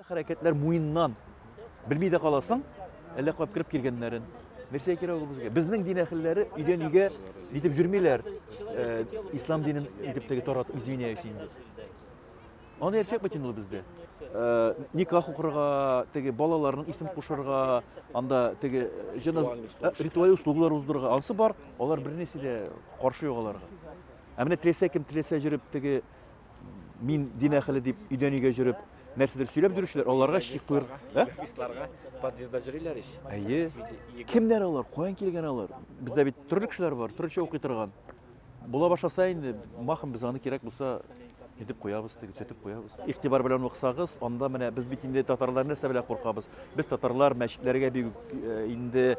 Хәрәкәтләр муеннан. Белми дә каласың, әллә каяп кереп килгәннәрен. Нәрсәгә кирәк ул безгә? Безнең дин әһелләре өйдән өйгә нитеп йөрмиләр. Э, ислам динен итеп теге таратып, извиняюсь инде. Аны нәрсә бит инде ул бездә. Э, никах укырга, теге балаларның исем кушырга, анда теге җеназ э, ритуаль услугалар уздырырга. Ансы бар, алар бернәрсә дә каршы юк аларга. Ә менә теләсә кем теләсә йөреп теге мин дин әһеле дип өйдән өйгә йөреп нәрсәдер сөйләп йөрүчеләр, аларга чик куер. Ә? Офисларга подъездда йөриләр ич. Әйе. Кемнәр алар? Каян килгән алар? Бездә бит төрле кешеләр бар, төрлечә укый торган. Була башласа инде, махом без аны кирәк булса итеп куябыз, теге төзәтеп куябыз. Игътибар белән укысагыз, анда менә без бит инде татарлар нәрсә белән куркабыз? Без татарлар мәчетләргә бик э, инде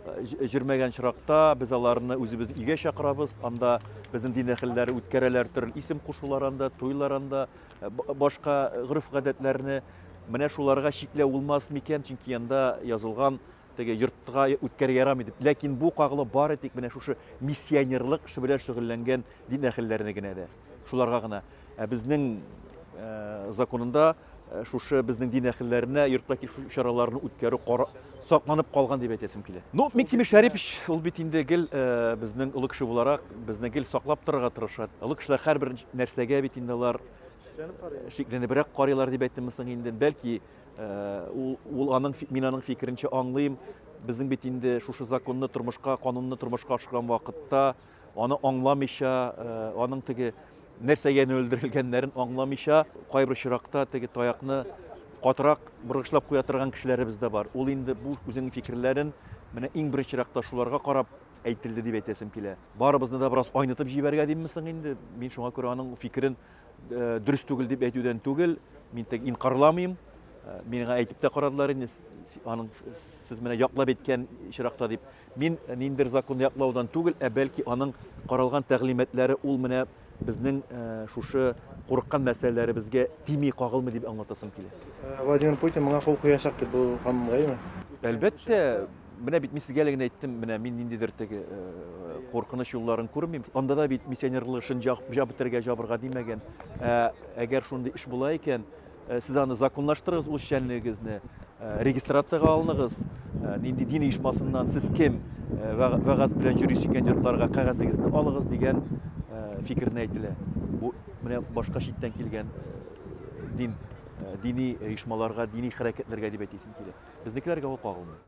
Җөрмәгән чиракта без аларны үзебез өйгә чакырабыз. Анда безнең дин әһелләре үткәрәләр төрле исем кушулар анда, туйлар анда, башка гореф-гадәтләрне. Менә шуларга чикләү булмас микән, чөнки анда язылган теге йортка үткәрергә ярамый дип. Ләкин бу кагыла бары тик менә шушы миссионерлык эше белән шөгыльләнгән дин әһелләренә генә дә. Шуларга гына. Ә безнең законында шушы безнең дин әһелләренә йортка килү чараларын үткәрү сакланып калган дип әйтәсем килә. Ну, Миңтимер Шәрипович, ул бит инде гел безнең олы кеше буларак, безне гел саклап торырга тырыша. Олы кешеләр һәрбер нәрсәгә бит инде алар шикләнебрәк карыйлар дип әйттемме соң инде. Бәлки, ул, ул аның, мин аның фикеренчә аңлыйм. Безнең бит инде шушы законны тормышка, канунны тормышка ашырган вакытта Аны аңламыйча, аның теге нәрсәгә юнәлдерелгәннәрен аңламыйча, кайбер очракта теге таякны катырак боргычлап куя торган кешеләребез дә бар. Ул инде бу үзенең фикерләрен менә иң беренче чиратта шуларга карап әйтелде дип әйтәсем килә. Барыбызны да бераз айнытып җибәргә димме соң инде? Мин шуңа күрә аның фикерен дөрес түгел дип әйтүдән түгел, мин тек инкарламыйм. Миңа әйтеп тә карадылар инде, аның сез менә яклап әйткән очракта дип. Мин ниндидер закон яклаудан түгел, ә бәлки аның каралган тәгълиматлары ул менә безнең шушы курыккан мәсьәләләребезгә тими, кагылмый дип аңлатасым килә. Владимир Путин моңа кул куячак дип бу канунга, әйеме? Әлбәттә, менә бит мин сезгә әле генә әйттем, менә мин ниндидер теге куркыныч юлларын күрмим. Анда да бит миссионерлык эшен җабытырга, җабырга димәгән. Ә әгәр шундый эш була икән, Сез аны законлаштырыгыз, ул эшчәнлегегезне, регистрациягә алыныгыз, нинди дин оешмасыннан сез кем, вәгазь белән йөрисез икән йортларга, кәгазегезне алыгыз дигән фикерне әйтелә. Бу менә башка читтән килгән дин, дини оешмаларга, дини хәрәкәтләргә дип әйтәсем килә. Безнекеләргә ул кагылмый.